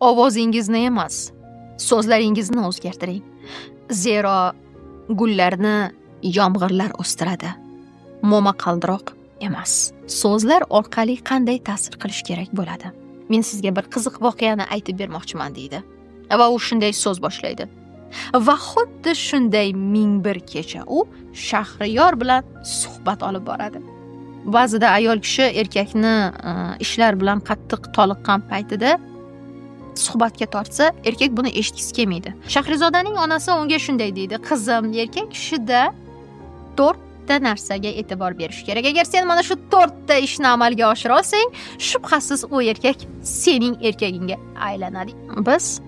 Ovozingizni emas, so'zlaringizni o'zgartiring. Zero gullarni yomg'irlar o'stiradi, momaqaldiroq emas. So'zlar orqali qanday ta'sir qilish kerak bo'ladi? Men sizga bir qiziq voqeani aytib bermoqchiman, deydi. Va u shunday so'z boshlaydi. Va xuddi shunday 1001 kecha u Shahriyor bilan suhbat olib boradi. Ba'zida ayol kishi erkakni ishlar bilan qattiq toliqqan paytida suhbatga tortsa, erkak buni eshitgisi kelmaydi. Shahrizodaning onasi unga shunday deydi: "Qizim, erkak kishida 4 ta narsaga e'tibor berish kerak. Agar sen mana shu 4 ta ishni amalga oshira olsang, shubhasiz u erkak sening erkagingga aylanadi." Biz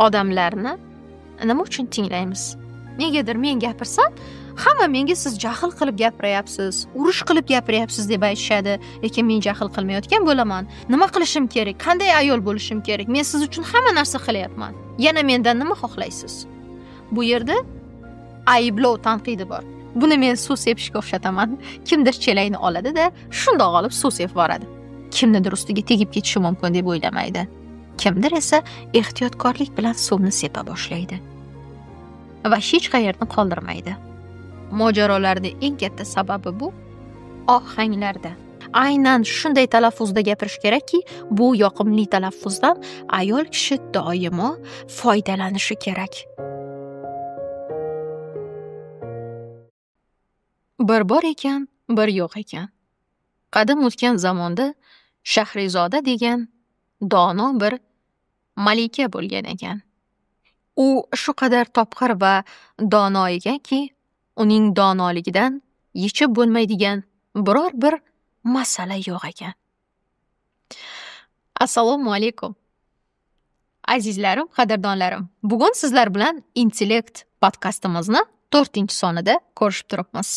odamlarni nima uchun tinglaymiz? Negadir men gapirsam, hamma menga siz jahl qilib gapiryapsiz, urush qilib gapiryapsiz deb aytishadi, lekin men jahl qilmayotgan bo'laman. Nima qilishim kerak? Qanday ayol bo'lishim kerak? Men siz uchun hamma narsa qilyapman. Yana mendan nima xohlaysiz? Bu yerda ayblov tanqidi bor. Buni men suv sepishga o'xshataman. Kimdir chelakni oladi-da, shundoq olib suv sepib boradi. Kimnidir ustiga tegib ketishi mumkin deb o'ylamaydi. Kimdir esa ehtiyotkorlik bilan suvni sepa boshlaydi va hech qayerni qoldirmaydi. Mojarolarning eng katta sababi bu ohanglarda. Aynan shunday talaffuzda gapirish kerakki, bu yoqimli talaffuzdan ayol kishi doimo foydalanishi kerak. Bir bor ekan, bir yo'q ekan. Qadim o'tgan zamonda Shahrizoda degan dono bir malika bo'lgan ekan. U shu qadar topqir va dono ekanki, uning donoligidan yechib bo'lmaydigan biror bir masala yo'q ekan. Assalomu alaykum. Azizlarim, qadrdonlarim. Bugun sizlar bilan Intellekt podkastimizni 4-sonida ko'rishib turibmiz.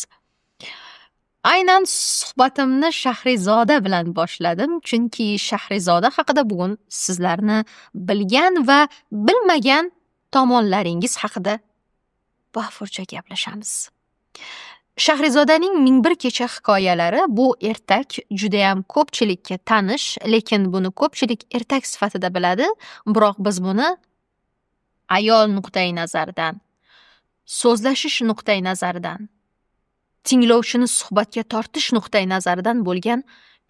Aynan suhbatimni Shahrizoda bilan boshladim, chunki Shahrizoda haqida bugun sizlarni bilgan va bilmagan tomonlaringiz haqida bafurja gaplashamiz. Shahrizodaning 1001 kecha hikoyalari bu ertak juda ham ko'pchilikka tanish, lekin buni ko'pchilik ertak sifatida biladi, biroq biz buni ayol nuqtai nazaridan, so'zlashish nuqtai nazaridan, tinglovchini suhbatga tortish nuqtai nazaridan bo'lgan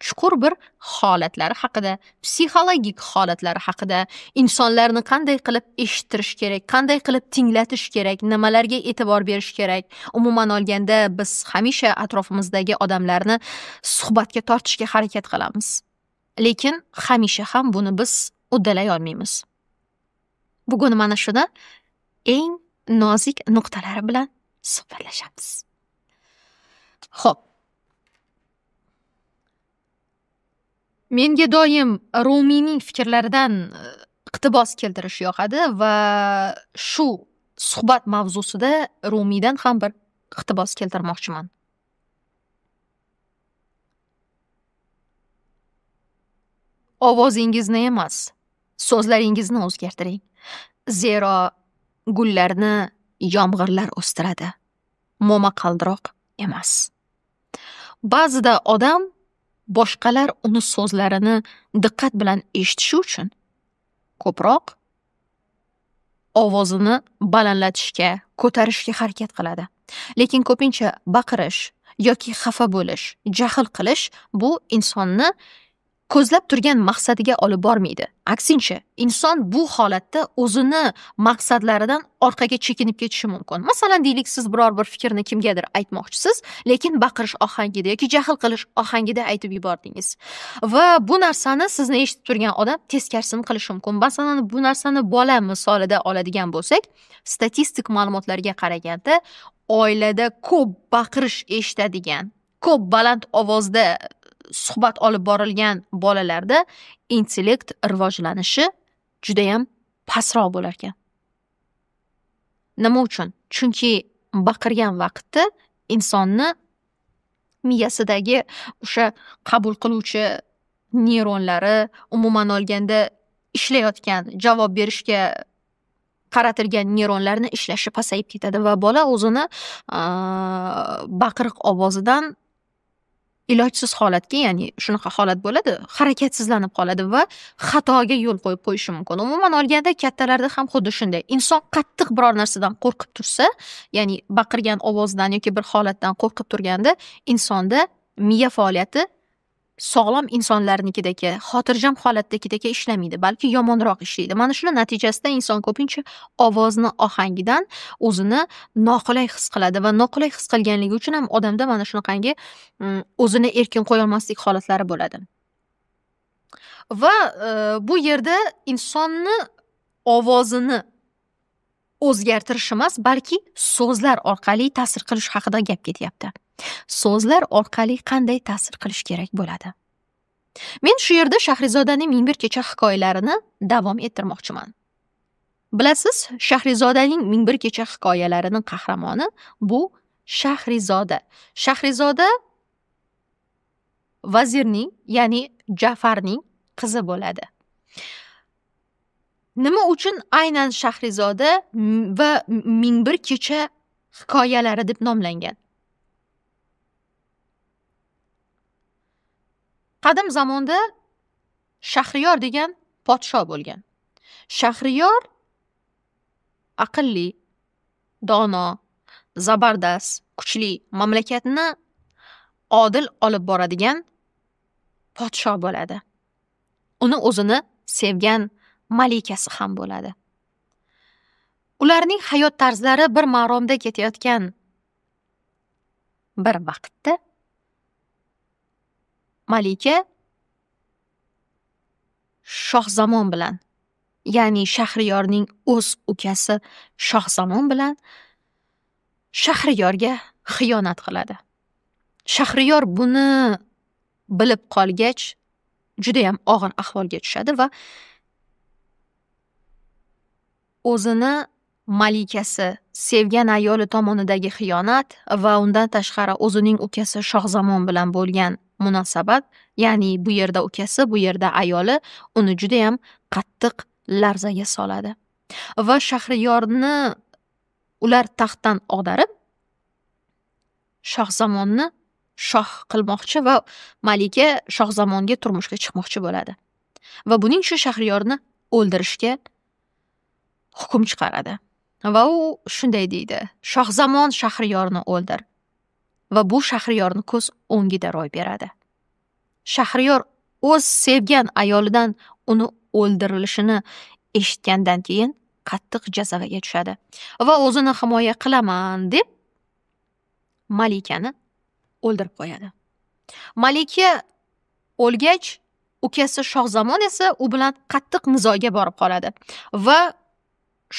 chuqur bir holatlari haqida, psixologik holatlari haqida, insonlarni qanday qilib eshittirish kerak, qanday qilib tinglatish kerak, nimalarga e'tibor berish kerak. Umuman olganda biz hamisha atrofimizdagi odamlarni suhbatga tortishga harakat qilamiz. Lekin hamisha ham buni biz uddalay olmaymiz. Bugun mana shuni eng nozik nuqtalari bilan suhbatlashamiz. Xo'p. Menga doim Rumiyning fikrlaridan iqtibos keltirish yoqadi va shu suhbat mavzusida Rumiydan ham bir iqtibos keltirmoqchiman. Ovozingizni emas, so'zlaringizni o'zgartiring. Zero gullarni yomg'irlar o'stiradi, momaqaldiroq emas. Ba'zida odam boshqalar uni so'zlarini diqqat bilan eshitishi uchun ko'proq ovozini balandlatishga, ko'tarishga harakat qiladi. Lekin ko'pincha baqirish yoki xafa bo'lish, jahl qilish bu insonni ko'zlab turgan maqsadiga olib bormaydi. Aksincha, inson bu holatda o'zini maqsadlaridan orqaga chekinib ketishi mumkin. Masalan, deylik, siz biror bir fikrni kimgadir aytmoqchisiz, lekin baqirish ohangida yoki jahl qilish ohangida aytib yubordingiz. Va bu narsani sizni eshitib turgan odam teskarisini qilishi mumkin. Masalan, bu narsani bola misolida oladigan bo'lsak, statistik ma'lumotlarga qaraganda oilada ko'p baqirish eshitadigan, ko'p baland ovozda suhbat olib borilgan bolalarda intellekt rivojlanishi juda ham pastroq bo'lar ekan. Nima uchun? Chunki baqirgan vaqtda insonni miyasidagi o'sha qabul qiluvchi neyronlari, umuman olganda ishlayotgan, javob berishga qaratilgan neyronlarni ishlashi pasayib ketadi va bola o'zini baqiriq ovozidan Ilojsiz holatga, ya'ni shunaqa holat bo'ladi, harakatsizlanib qoladi va xatoga yo'l qo'yib qo'yishi mumkin. Umuman olganda kattalarda ham xuddi shunday. Inson qattiq biror narsadan qo'rqib tursa, ya'ni baqirgan ovozdan yoki bir holatdan qo'rqib turganda insonda miya faoliyati sog'lom insonlarnikidagi, xotirjam holatdagidek ishlamaydi, balki yomonroq ishlaydi. Mana shuni natijasida inson ko'pincha ovozni ohangidan o'zini noqulay his qiladi va noqulay his qilganligi uchun ham odamda mana shunaqangi o'zini erkin qo'yolmaslik holatlari bo'ladi. Va bu yerda insonni ovozini o'zgartirish emas, balki so'zlar orqali ta'sir qilish haqida gap ketyapti. So'zlar orqali qanday ta'sir qilish kerak bo'ladi? Men shu yerda Shahrizodaning 1001 kecha hikoyalarini davom ettirmoqchiman. Bilasiz, Shahrizodaning 1001 kecha hikoyalarining qahramoni bu Shahrizoda. Shahrizoda vazirning, ya'ni Jafarning qizi bo'ladi. Nima uchun aynan Shahrizoda va 1001 kecha hikoyalari deb nomlangan? Qadim zamonda Shahriyor degan podsho bo'lgan. Shahriyor aqlli, dono, zabardast, kuchli, mamlakatni odil olib boradigan podsho bo'ladi. Uni o'zini sevgan malikasi ham bo'ladi. Ularning hayot tarzlari bir maromda ketayotgan bir vaqtda malika Shohzamon bilan, ya'ni Shahriyorning o'z ukasi Shohzamon bilan Shahriyorga xiyonat qiladi. Shahriyor buni bilib qolgach, juda ham og'ir ahvolga tushadi va o'zini malikasi, sevgan ayoli tomonidagi xiyonat va undan tashqari o'zining ukasi Shohzamon bilan bo'lgan munosabat, ya'ni bu yerda ukasi, bu yerda ayoli uni juda ham qattiq larzaga soladi. Va Shahriyorni ular taxtdan ag'darib, Shohzamonni shoh qilmoqchi va malika Shohzamonga turmushga chiqmoqchi bo'ladi. Va buning uchun Shahriyorni o'ldirishga hukm chiqaradi. Va u shunday deydi: Shohzamon Shahriyorni o'ldir. Va bu Shahriyorni ko'z o'ngida ro'y beradi. Shahriyor o'z sevgan ayolidan uni o'ldirilishini eshitgandan keyin qattiq jazavaga tushadi va o'zini himoya qilaman deb malikani o'ldirib qo'yadi. Malika o'lgach, ukasi Shohzamon esa u bilan qattiq nizoga borib qoladi va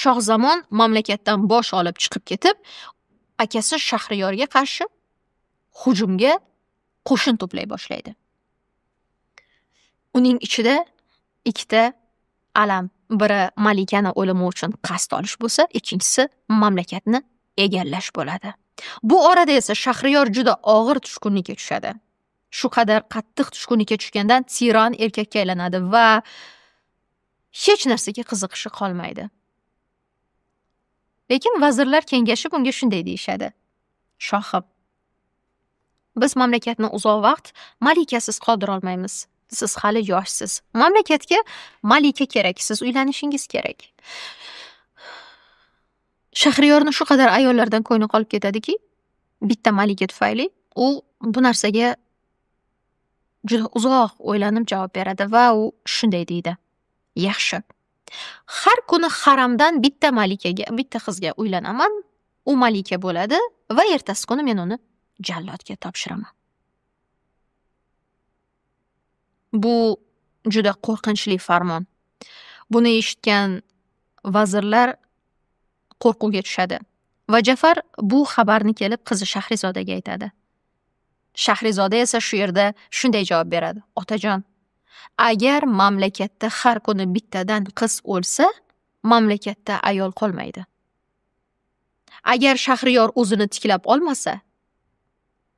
Shohzamon mamlakatdan bosh olib chiqib ketib, akasi Shahriyorga qarshi hujumga qo'shin to'play boshlaydi. Uning ichida ikkita alam, biri malikani o'limi uchun qasd olish bo'lsa, ikkinchisi mamlakatni egallash bo'ladi. Bu orada esa Shahriyor juda og'ir tushkunlikka tushadi. Shu qadar qattiq tushkunlikka tushgandan tiran erkakka aylanadi va hech narsaga qiziqishi qolmaydi. Lekin vazirlar kengashib unga shunday deyishadi: Shohim, biz mamlakatni uzoq vaqt malikasiz qoldira olmaymiz. Siz hali yoshsiz. Mamlakatga malika kerak, siz uylanishingiz kerak. Shahriyorni shu qadar ayollardan ko'ngli qolib ketadiki, bitta malika tufayli u bu narsaga juda uzoq o'ylanib javob beradi va u shunday deydi: Yaxshi. Har kuni haramdan bitta malikaga, bitta qizga uylanaman, u malika bo'ladi va ertasi kuni men uni jallodga topshiraman. Bu juda qo'rqinchli farmon. Buni eshitgan vazirlar qo'rquvga tushadi va Jafar bu xabarni kelib qizi Shahrizodaga aytadi. Shahrizoda esa shu yerda shunday javob beradi: Otajon, agar mamlakatda har kuni bittadan qiz o'lsa, mamlakatda ayol qolmaydi. Agar Shahriyor o'zini tiklab olmasa,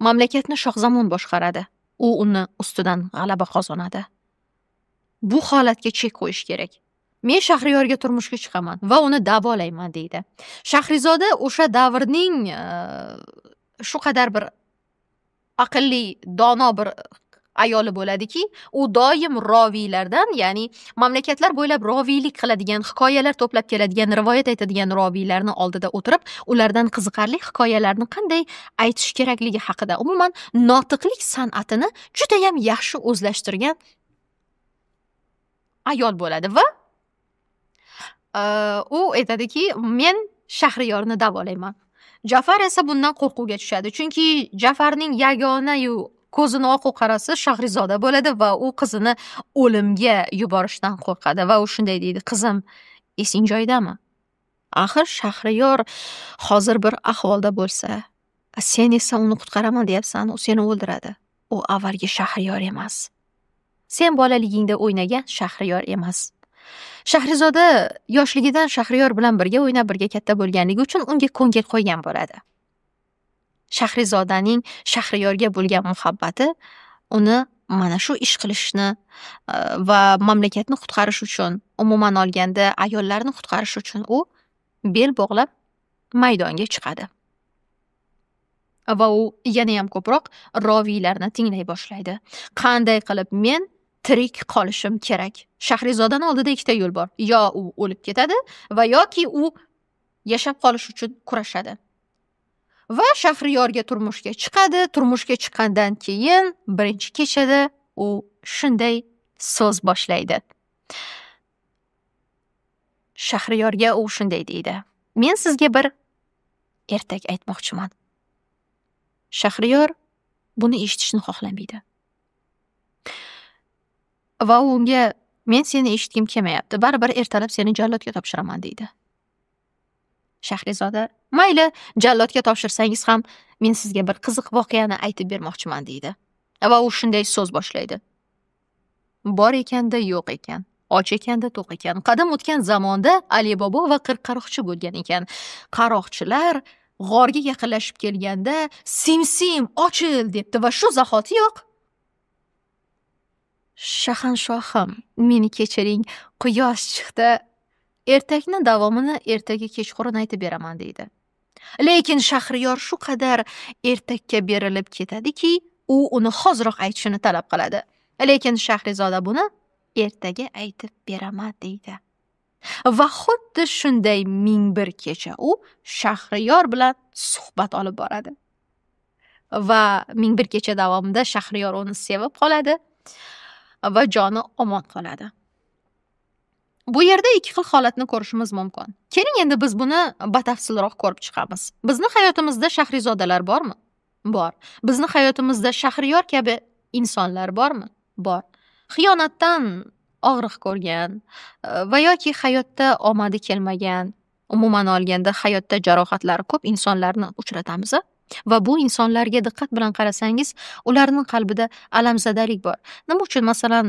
mamlakatni Shohzamon boshqaradi. U uni ustidan g'alaba qozonadi. Bu holatga chek qo'yish kerak. Men Shahriyorga turmushga chiqaman va uni davolayman, deydi. Shahrizoda o'sha davrning shu qadar bir aqlli, dono bir ayoli bo'ladiki, u doim roviylardan, ya'ni mamlakatlar bo'ylab roviylik qiladigan, hikoyalar to'plab keladigan, rivoyat aytadigan roviylarni oldida o'tirib, ulardan qiziqarli hikoyalarni qanday aytish kerakligi haqida, umuman notiqlik san'atini judayam yaxshi o'zlashtirgan ayol bo'ladi va u aytadiki, men Shahriyorni davolayman. Jafar esa bundan qo'rquvga tushadi, chunki Jafarning yagona-yu ko'zini oqu qarasi Shahrizoda bo'ladi va u qizini o'limga yuborishdan qo'rqadi va u shunday deydi: "Qizim, esing joyidami? Axir Shahriyor hozir bir ahvolda bo'lsa, sen esa uni qutqaraman deyapsan, u seni o'ldiradi. U avvalgi Shahriyor emas. Sen bolaligingda o'ynagan Shahriyor emas." Shahrizoda yoshligidan Shahriyor bilan birga o'ynab, birga katta bo'lganligi uchun unga ko'ngil qo'ygan bo'ladi. Shahrizodaning Shahriyorga bo'lgan muhabbati uni mana shu ish qilishni va mamlakatni qutqarish uchun, umuman olganda ayollarni qutqarish uchun u bel bog'lab maydonga chiqadi. Va u yanayam ko'proq roviylarni tinglay boshlaydi. Qanday qilib men tirik qolishim kerak? Shahrizodani oldida ikkita yo'l bor. Yo u o'lib ketadi va yoki u yashab qolish uchun kurashadi. Va Shahriyorga turmushga chiqadi. Turmushga chiqqandan keyin birinchi kechada u shunday so'z boshlaydi. Shahriyorga u shunday deydi: "Men sizga bir ertak aytmoqchiman." Shahriyor buni eshitishni xohlamaydi. Va u unga: "Men seni eshitgim kelmayapti, baribir ertalab seni jallodga topshiraman" deydi. Shahrizoda: "Mayli, jallodga topshirsangiz ham men sizga bir qiziq voqeani aytib bermoqchiman" deydi. Va u shunday so'z boshlaydi. Bor ekanda yo'q ekan, och ekanda to'q ekan. Qadim o'tgan zamonda Alibobo va 40 qaroqchi bo'lgan ekan. Qaroqchilar g'orga yaqinlashib kelganda "Sim-sim, ochil" debdi va shu zahotiyoq "Shahanshohim, meni kechiring, quyosh chiqdi. Ertakni davomini ertaga kechqurun aytib beraman" deydi. Lekin Shahriyor shu qadar ertakka berilib ketadiki, u uni hoziroq aytishini talab qiladi. Lekin Shahrizoda buni ertaga aytib beraman deydi. Va xuddi shunday 1001 kecha u Shahriyor bilan suhbat olib boradi. Va 1001 kecha davomida Shahriyor uni sevib qoladi va joni omon qoladi. Bu yerda ikki xil holatni ko'rishimiz mumkin. Keling, endi biz buni batafsilroq ko'rib chiqamiz. Bizni hayotimizda Shahrizodalar bormi? Bor. Bizni hayotimizda Shahriyor kabi insonlar bormi? Bor. Xiyonatdan og'riq ko'rgan va yoki hayotda omadi kelmagan, umuman olganda hayotda jarohatlari ko'p insonlarni uchratamiz. Va bu insonlarga diqqat bilan qarasangiz, ularning qalbida alamzadalik bor. Nima uchun masalan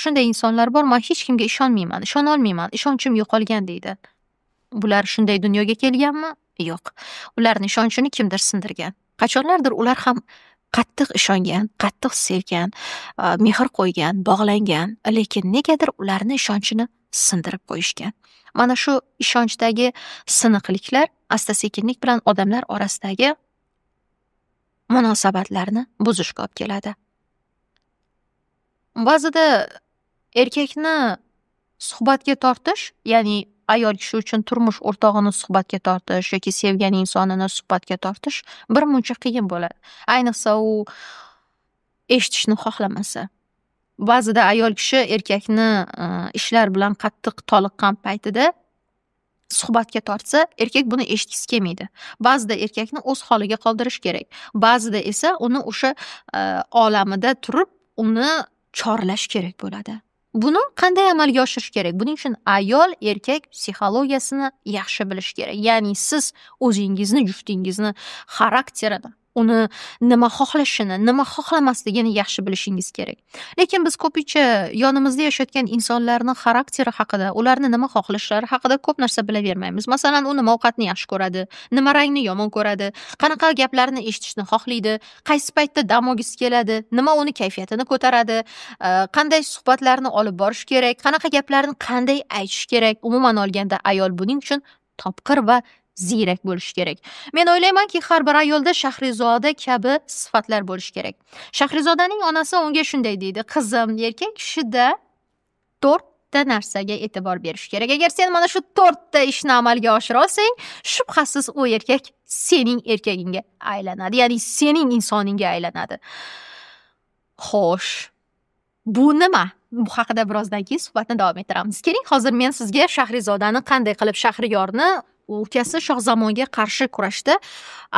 shunday insonlar bor, men hech kimga ishonmayman, ishona olmayman, ishonchim yo'qolgan deydi. Bular shunday dunyoga kelganmi? Yo'q. Ularning ishonchini kimdir sindirgan. Qachonlardir ular ham qattiq ishongan, qattiq sevgan, mehr qo'ygan, bog'langan, lekin negadir ularning ishonchini sindirib qo'yishgan. Mana shu ishonchdagi siniqliklar asta-sekinlik bilan odamlar orasidagi munosabatlarni buzishga olib keladi. Ba'zida erkakni suhbatga tortish, ya'ni ayol kishi uchun turmush o'rtog'ini suhbatga tortish yoki sevgan insonini suhbatga tortish bir muncha qiyin bo'ladi. Ayniqsa u eshitishni xohlamasa. Ba'zida ayol kishi erkakni ishlar bilan qattiq toliqqan paytida suhbatga tortsa, erkak buni eshitgisi kelmaydi. Ba'zida erkakni o'z holiga qoldirish kerak. Ba'zida esa uni o'sha olamida turib, uni chorlash kerak bo'ladi. Buni qanday amalga oshirish kerak? Buning uchun ayol erkak psixologiyasini yaxshi bilish kerak. Ya'ni siz o'zingizni juftingizni xarakterini, uni nima xohlashini, nima xohlamasligini yaxshi bilishingiz kerak. Lekin biz ko'pincha yonimizda yashayotgan insonlarning xarakteri haqida, ularni nima xohlashlari haqida ko'p narsa bilavermaymiz. Masalan, u nima ovqatni yaxshi ko'radi, nima rangni yomon ko'radi, qanaqa gaplarni eshitishni xohlaydi, qaysi paytda dam olgisi keladi, nima uni kayfiyatini ko'taradi, qanday suhbatlarni olib borish kerak, qanaqa gaplarni qanday aytish kerak. Umuman olganda ayol buning uchun topqir va ziyrak bo'lishi kerak. Men o'ylaymanki, har bir ayolda Shahrizoda kabi sifatlar bo'lishi kerak. Shahrizodaning onasi unga shunday deydi: "Qizim, erkak kishida 4 ta narsaga e'tibor berish kerak. Agar sen mana shu 4 ta ishni amalga oshira olsang, shubhasiz u erkak sening erkagingga aylanadi, ya'ni sening insoningga aylanadi." Xo'sh, bu nima? Bu haqida birozdan keyin suhbatni davom ettiramiz. Keling, hozir men sizga Shahrizodani qanday qilib Shahriyorni ukasi Shohzamonga qarshi kurashda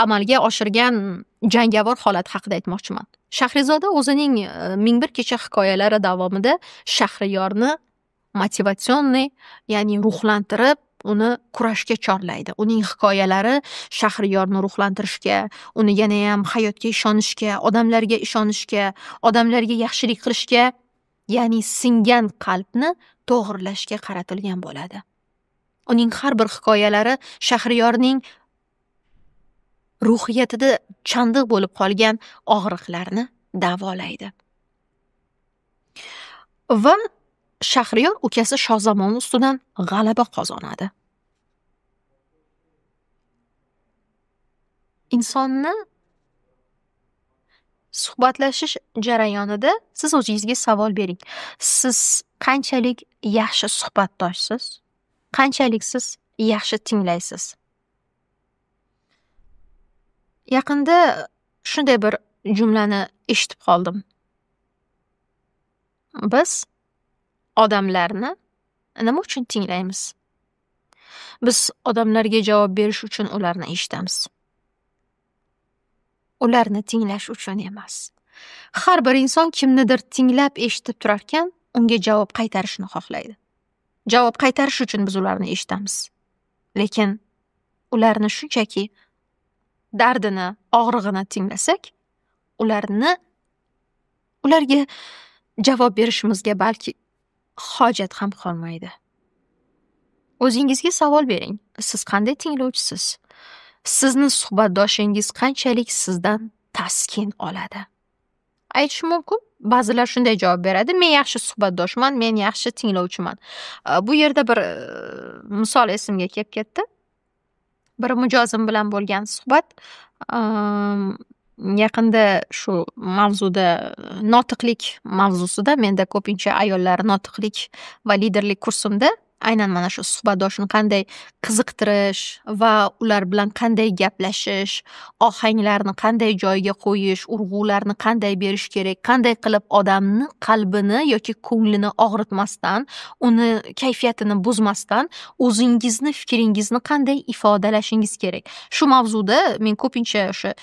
amalga oshirgan jangovar holat haqida aytmoqchiman. Shahrizoda o'zining 1001 kecha hikoyalari davomida Shahriyorni motivatsionniy, ya'ni ruhlantirib, uni kurashga chorlaydi. Uning hikoyalari Shahriyorni ruhlantirishga, uni yanayam hayotga ishonishga, odamlarga ishonishga, odamlarga yaxshilik qilishga, ya'ni singan qalbni to'g'rilashga qaratilgan bo'ladi. Uning har bir hikoyalari Shahriyorning ruhiyatida chandiq bo'lib qolgan og'riqlarni davolaydi. Va Shahriyor ukasi Shohzamon ustidan g'alaba qozonadi. Insonni suhbatlashish jarayonida siz o'zingizga savol bering. Siz qanchalik yaxshi suhbatdoshsiz? Qanchalik siz yaxshi tinglaysiz? Yaqinda shunday bir jumlani eshitib qoldim. Biz odamlarni nima uchun tinglaymiz? Biz odamlarga javob berish uchun ularni eshitamiz. Ularni tinglash uchun emas. Har bir inson kimnidir tinglab eshitib turarkan, unga javob qaytarishni xohlaydi. Javob qaytarish uchun biz ularni eshitamiz. Lekin ularni shunchaki dardini, og'rig'ini tinglasak, ularga javob berishimizga balki hojat ham qolmaydi. O'zingizga savol bering. Siz qanday tinglovchisiz? Sizni suhbatdoshingiz qanchalik sizdan taskin oladi? Aytish mumkin, ba'zilar shunday javob beradi: men yaxshi suhbatdoshman, men yaxshi tinglovchiman. Bu yerda bir misol esimga kelib ketdi. Bir mijozim bilan bo'lgan suhbat. Yaqinda shu mavzuda, notiqlik mavzusida menda ko'pincha ayollar notiqlik va liderlik kursimda aynan mana shu suhbatdoshni qanday qiziqtirish va ular bilan qanday gaplashish, ohanglarni qanday joyiga qo'yish, urg'ularni qanday berish kerak, qanday qilib odamni qalbini yoki ko'nglini og'ritmasdan, uni kayfiyatini buzmasdan o'zingizni fikringizni qanday ifodalashingiz kerak. Shu mavzuda men ko'pincha o'sha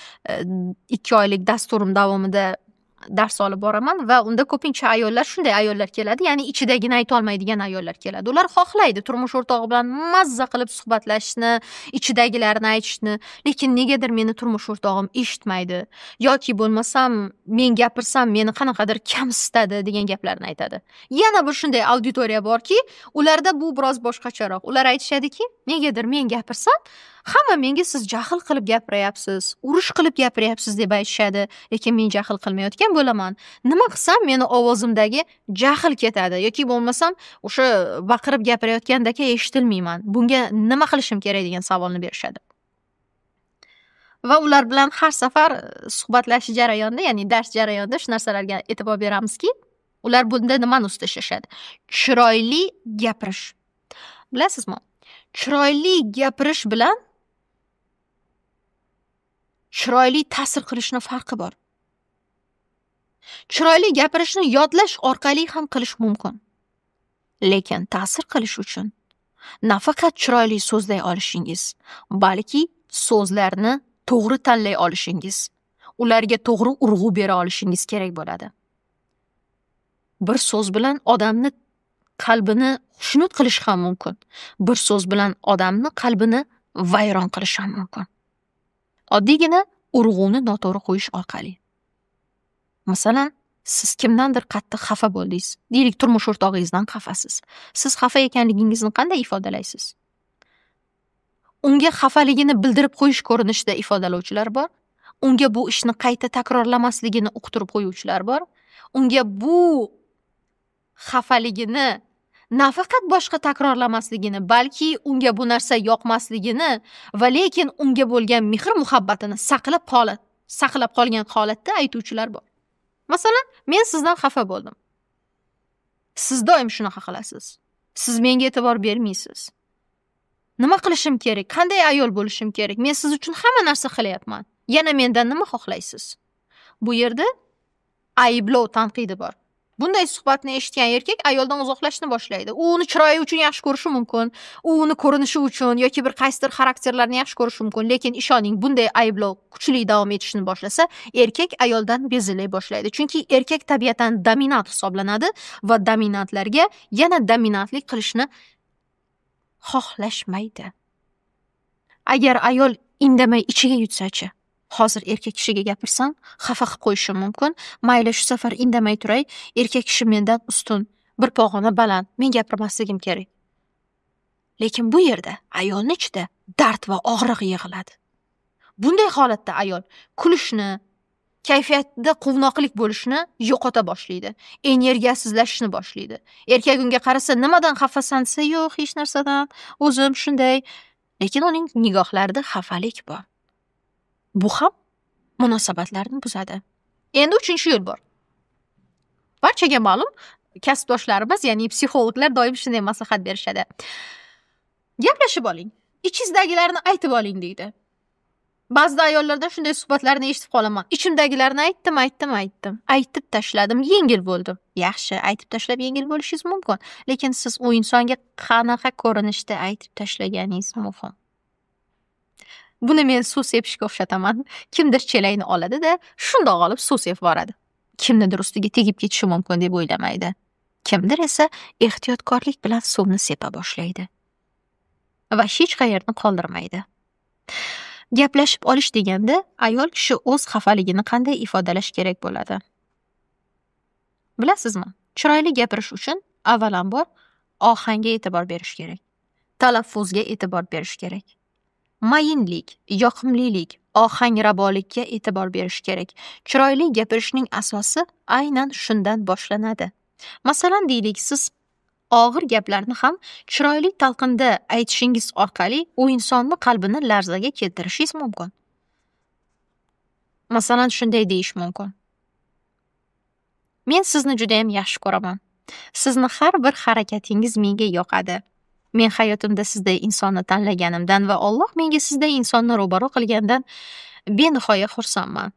2 oylik dasturim davomida dars olib boraman va unda ko'pincha ayollar, shunday ayollar keladi, ya'ni ichidagini ayta olmaydigan ayollar keladi. Ular xohlaydi turmush o'rtog'i bilan mazza qilib suhbatlashishni, ichidagilarni aytishni, lekin negadir meni turmush o'rtog'im eshitmaydi yoki bo'lmasam men gapirsam meni qanaqadir kamsitadi degan gaplarni aytadi. Yana bir shunday auditoriya borki, ularda bu biroz boshqacharoq. Ular aytishadiki, negadir men gapirsam hamma menga siz jahl qilib gapiryapsiz, urush qilib gapiryapsiz deb aytishadi, lekin men jahl qilmayotgan bo'laman. Nima qilsam meni ovozimdagi jahl ketadi yoki bo'lmasam o'sha baqirib gapirayotgandaka eshitilmayman. Bunga nima qilishim kerak degan savolni berishadi. Va ular bilan har safar suhbatlashish jarayonida, ya'ni dars jarayonida shu narsalarga e'tibor beramizki, ular bunda nimani ustida ishlashadi? Chiroyli gapirish. Bilasizmi? Chiroyli gapirish bilan chiroyli ta'sir qilishning farqi bor. Chiroyli gapirishni yodlash orqali ham qilish mumkin. Lekin ta'sir qilish uchun nafaqat chiroyli so'zlay olishingiz, balki so'zlarni to'g'ri tanlay olishingiz, ularga to'g'ri urg'u bera olishingiz kerak bo'ladi. Bir so'z bilan odamni qalbini xushnud qilish ham mumkin. Bir so'z bilan odamni qalbini vayron qilish ham mumkin. Oddiygina urg'uni noto'g'ri qo'yish orqali. Masalan, siz kimdandir qattiq xafa bo'ldingiz. Deylik, turmush o'rtog'ingizdan xafasiz. Siz xafa ekanligingizni qanday ifodalaysiz? Unga xafaligini bildirib qo'yish ko'rinishida ifodalovchilar bor. Unga bu ishni qayta takrorlamasligini uqtirib qo'yuvchilar bor. Unga bu xafaligini nafaqat boshqa takrorlamasligini, balki unga bu narsa yoqmasligini va lekin unga bo'lgan mehr-muhabbatini saqlab qolgan holatda aytuvchilar bor. Masalan, men sizdan xafa bo'ldim. Siz doim shunaqa qilasiz. Siz menga e'tibor bermaysiz. Nima qilishim kerak? Qanday ayol bo'lishim kerak? Men siz uchun hamma narsa qilyapman. Yana mendan nima xohlaysiz? Bu yerda ayblov tanqidi bor. Bunday suhbatni eshitgan erkak ayoldan uzoqlashishni boshlaydi. U uni chiroyi uchun yaxshi ko'rishi mumkin, u uni ko'rinishi uchun yoki bir qaysidir xarakterlarni yaxshi ko'rishi mumkin, lekin ishoning, bunday ayblov kuchli davom etishni boshlasa, erkak ayoldan bezilay boshlaydi. Chunki erkak tabiatan dominant hisoblanadi va dominantlarga yana dominantlik qilishni xohlashmaydi. Agar ayol indamay ichiga yutsa-chi? Hozir erkak kishiga gapirsam, xafa qilib qo'yishim mumkin. Mayli, shu safar indamay turay, erkak kishi mendan ustun, bir pog'ona baland, men gapirmasligim kerak. Lekin bu yerda ayolning ichida dard va og'riq yig'iladi. Bunday holatda ayol kulishni, kayfiyatda quvnoqlik bo'lishni yo'qota boshlaydi, energiyasizlashishni boshlaydi. Erkak unga qarasa, nimadan xafasan desa, yo'q, hech narsadan, o'zim shunday. Lekin uning nigohlarida xafalik bor. Bu ham munosabatlarni buzadi. Endi 3-yo'l bor. Barchaga ma'lum, kasbdoshlarimiz, ya'ni psixologlar doim shunday maslahat berishadi. Gaplashib oling, ichingizdagilarni aytib oling deydi. Ba'zida ayollardan shunday suhbatlarni eshitib qolaman. Ichimdagilarni aytdim, aytdim, aytdim. Aytib tashladim, yengil bo'ldim. Yaxshi, aytib tashlab yengil bo'lishingiz mumkin, lekin siz u insonga qanaqa ko'rinishda aytib tashlaganingiz muhim. Buni men suv sepishga o'xshataman. Kimdir chelakni oladi-da, shundoq olib suv sepib boradi. Kimnidir ustiga tegib ketishi mumkin deb o'ylamaydi. Kimdir esa ehtiyotkorlik bilan suvni sepa boshlaydi va hech qayerni qoldirmaydi. Gaplashib olish deganda ayol kishi o'z xafaligini qanday ifodalash kerak bo'ladi? Bilasizmi? Chiroyli gapirish uchun avvalambor ohangga e'tibor berish kerak. Talaffuzga e'tibor berish kerak. Mayinlik, yoqimlilik, ohangrabolikka e'tibor berish kerak. Chiroyli gapirishning asosi aynan shundan boshlanadi. Masalan, deylik, siz og'ir gaplarni ham chiroyli talqinda aytishingiz orqali u insonni qalbini larzaga keltirishingiz mumkin. Masalan, shunday deyish mumkin. Men sizni juda ham yaxshi ko'raman. Sizni har bir harakatingiz menga yoqadi. Men hayotimda sizday insonni tanlaganimdan va Alloh menga sizday insonni ro'baro qilgandan benihoya xursandman.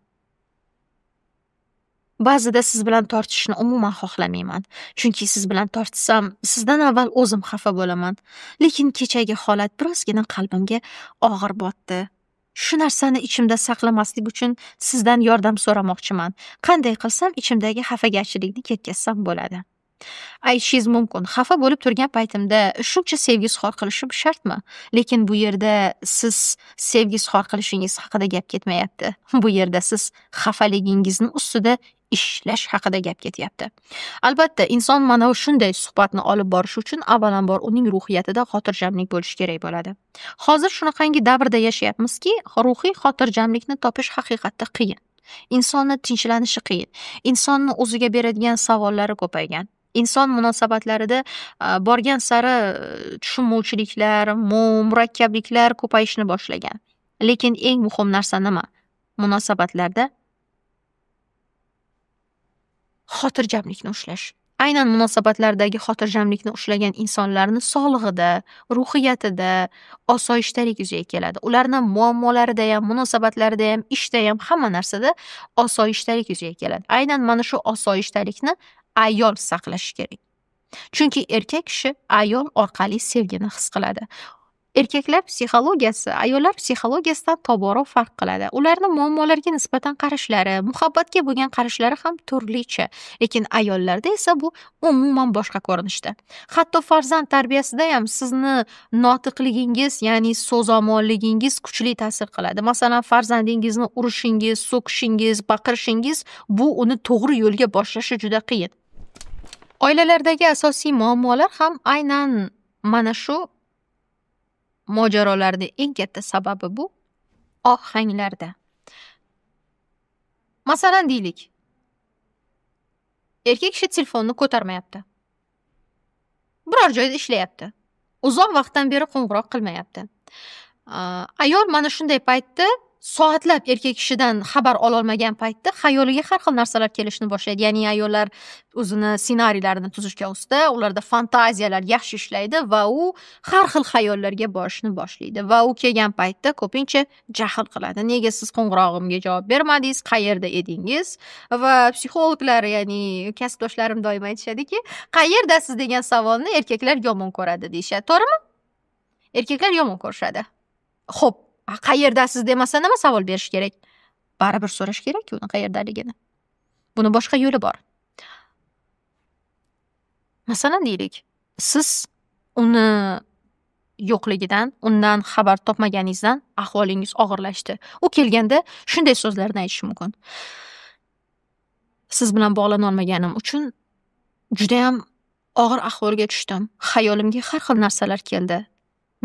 Ba'zida siz bilan tortishishni umuman xohlamayman. Chunki siz bilan tortishsam, sizdan avval o'zim xafa bo'laman. Lekin kechagi holat birozgina qalbimga og'ir botdi. Shu narsani ichimda saqlamaslik uchun sizdan yordam so'ramoqchiman. Qanday qilsam ichimdagi xafagarchilikni ketkazsam bo'ladi? Aytishingiz mumkin, xafa bo'lib turgan paytimda shuncha sevgi izhor qilishim shartmi? Lekin bu yerda siz sevgi izhor qilishingiz haqida gap ketmayapti. Bu yerda siz xafaligingizni ustida ishlash haqida gap ketyapti. Albatta, inson mana shunday suhbatni olib borish uchun avvalambor uning ruhiyatida xotirjamlik bo'lishi kerak bo'ladi. Hozir shunaqangi davrda yashayapmizki, ruhiy xotirjamlikni topish haqiqatda qiyin. Insonni tinchlanishi qiyin. Insonni o'ziga beradigan savollari ko'paygan. Inson munosabatlarida borgan sari tushunmovchiliklar, murakkabliklar ko'payishni boshlagan. Lekin eng muhim narsa nima? Munosabatlarda xotirjamlikni ushlash. Aynan munosabatlardagi xotirjamlikni ushlagan insonlarni sog'lig'ida, ruhiyatida osoyishtalik yuzaga keladi. Ularni muammolarida ham, munosabatlarida ham, ishda ham, hamma narsada osoyishtalik yuzaga keladi. Aynan mana shu osoyishtalikni ayol saqlashi kerak. Chunki erkak kishi ayol orqali sevgini his qiladi. Erkaklar psixologiyasi ayollar psixologiyasidan tobora farq qiladi. Ularni muammolarga nisbatan qarashlari, muhabbatga bo'lgan qarashlari ham turlicha. Lekin ayollarda esa bu umuman boshqa ko'rinishda. Hatto farzand tarbiyasida ham sizni notiqligingiz, ya'ni so'zomonligingiz kuchli ta'sir qiladi. Masalan, farzandingizni urishingiz, so'kishingiz, baqirishingiz bu uni to'g'ri yo'lga boshlashi juda qiyin. Oilalardagi asosiy muammolar ham aynan mana shu mojarolarning eng katta sababi bu ohanglarda. Masalan, deylik, erkak kishi telefonni ko'tarmayapti. Biror joyda ishlayapti. Uzoq vaqtdan beri qo'ng'iroq qilmayapti. Ayol mana shunday paytda soatlab erkak kishidan xabar ololmagan paytda xayoliga har xil narsalar kelishni boshlaydi. Ya'ni ayollar o'zini ssenariylarini tuzishga usta, ularda fantaziyalar yaxshi ishlaydi va u har xil xayollarga borishni boshlaydi. Va u kelgan paytda ko'pincha jahl qiladi. Nega siz qo'ng'irog'imga javob bermadingiz? Qayerda edingiz? Va psixologlar, ya'ni kasbdoshlarim doim aytishadiki, qayerdasiz degan savolni erkaklar yomon ko'radi deyishadi. To'g'rimi? Erkaklar yomon ko'rishadi. Xo'p, qayerdasiz demasa nima savol berish kerak? Baribir so'rash kerak uni qayerdaligini. Buni boshqa yo'li bor. Masalan deylik, siz uni yo'qligidan, undan xabar topmaganingizdan ahvolingiz og'irlashdi. U kelganda shunday so'zlarni aytishi mumkin. Siz bilan bog'lana olmaganim uchun judayam og'ir ahvolga tushdim. Xayolimga har xil narsalar keldi.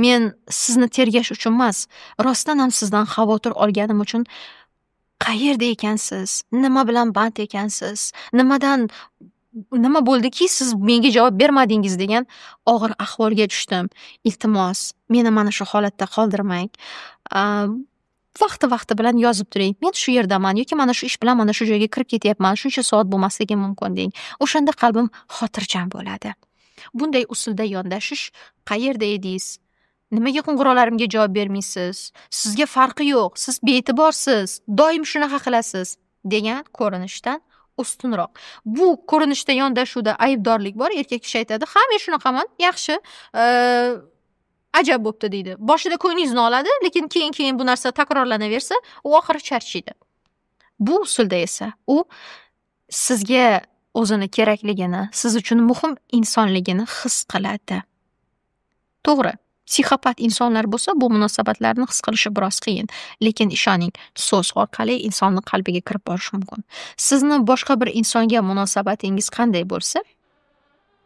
Men sizni tergash uchun emas, rostdan ham sizdan xavotir olganim uchun qayerda ekansiz, nima bilan band ekansiz, nima bo'ldiki siz menga javob bermadingiz degan og'ir ahvolga tushdim. Iltimos, meni mana shu holatda qoldirmang. Vaqti-vaqti bilan yozib turing. Men shu yerdaman yoki mana shu ish bilan mana shu joyga kirib ketyapman, shuncha soat bo'lmasligi mumkin deng. O'shanda qalbim xotirjam bo'ladi. Bunday usulda yondashish, qayerda edingiz? Nimaga qo'ng'iroqlarimga javob bermaysiz? Sizga farqi yo'q, siz bee'tiborsiz, doim shunaqa qilasiz degan ko'rinishdan ustunroq. Bu ko'rinishda yondashuvda aybdorlik bor. Erkak kishi aytadi, ha, men shunaqaman, yaxshi, ajab bo'pti deydi. Boshida ko'nglingizni oladi, lekin keyin bu narsa takrorlanaversa, u oxiri charchaydi. Bu usulda esa u sizga o'zini kerakligini, siz uchun muhim insonligini his qiladi. To'g'ri. Psixopat insonlar bo'lsa, bu munosabatlarni his qilishi biroz qiyin. Lekin ishoning, so'z orqali insonni qalbiga kirib borish mumkin. Sizni boshqa bir insonga munosabatingiz qanday bo'lsa,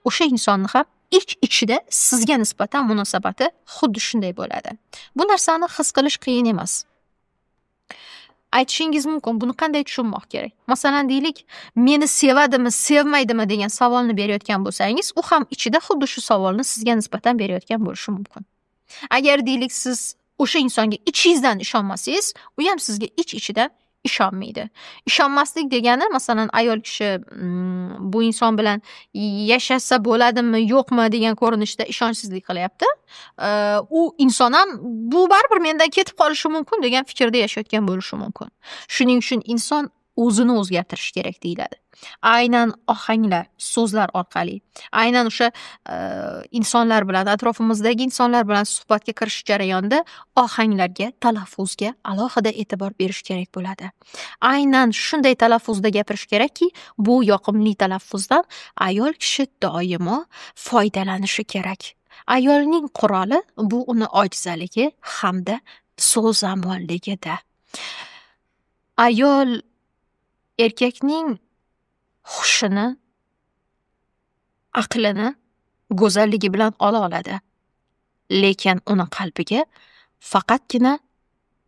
o'sha insonni ham ich-ichida sizga nisbatan munosabati xuddi shunday bo'ladi. Bu narsani his qilish qiyin emas. Aytishingiz mumkin, buni qanday tushunmoq kerak? Masalan, deylik, meni sevadimi, sevmaydimi degan savolni berayotgan bo'lsangiz, u ham ichida xuddi shu savolni sizga nisbatan berayotgan bo'lishi mumkin. Agar deylik siz o'sha insonga ichingizdan ishonmasangiz, u ham sizga ich-ichidan ishonmaydi. Ishonmaslik degani, masalan, ayol kishi bu inson bilan yashasa bo'ladimi, yo'qmi degan ko'rinishda ishonchsizlik qilyapti. U inson ham bu baribir mendan ketib qolishi mumkin degan fikrda yashayotgan bo'lishi mumkin. Shuning uchun inson o'zini o'zgartirishi kerak deyiladi. Aynan ohanglar, so'zlar orqali, aynan o'sha insonlar bilan, atrofimizdagi insonlar bilan suhbatga kirish jarayonida ohanglarga, talaffuzga alohida e'tibor berish kerak bo'ladi. Aynan shunday talaffuzda gapirish kerakki, bu yoqimli talaffuzdan ayol kishi doimo foydalanishi kerak. Ayolning quroli bu uni ojizaligi hamda so'zamonligida. Ayol erkakning hushini, aqlini go'zalligi bilan ola oladi. Lekin uni qalbiga faqatgina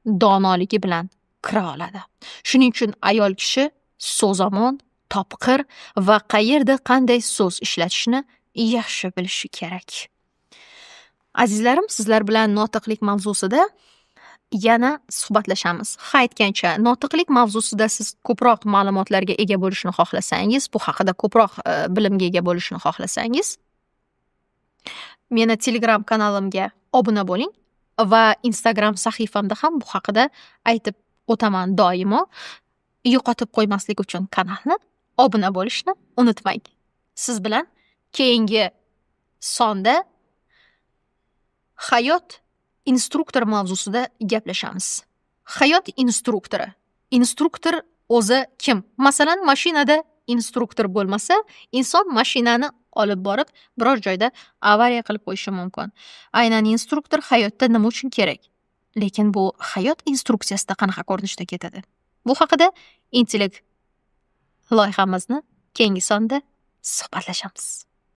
donoligi bilan kira oladi. Shuning uchun ayol kishi so'zamon, topqir va qayerda qanday so'z ishlatishni yaxshi bilishi kerak. Azizlarim, sizlar bilan notiqlik mavzusida yana suhbatlashamiz. Ha, aytgancha, notiqlik mavzusida siz ko'proq ma'lumotlarga ega bo'lishni xohlasangiz, bu haqida ko'proq bilimga ega bo'lishni xohlasangiz, meni Telegram kanalimga obuna bo'ling va Instagram sahifamda ham bu haqida aytib o'taman doimo. Yo'qotib qo'ymaslik uchun kanalni obuna bo'lishni unutmang. Siz bilan keyingi sonda hayot instruktor mavzusida gaplashamiz. Hayot instruktori. Instruktor o'zi kim? Masalan, mashinada instruktor bo'lmasa, inson mashinani olib borib biror joyda avariya qilib qo'yishi mumkin. Aynan instruktor hayotda nima uchun kerak? Lekin bu hayot instruksiyasida qanaqa ko'rinishda ketadi? Bu haqida intellekt loyihamizni keyingi sonda suhbatlashamiz.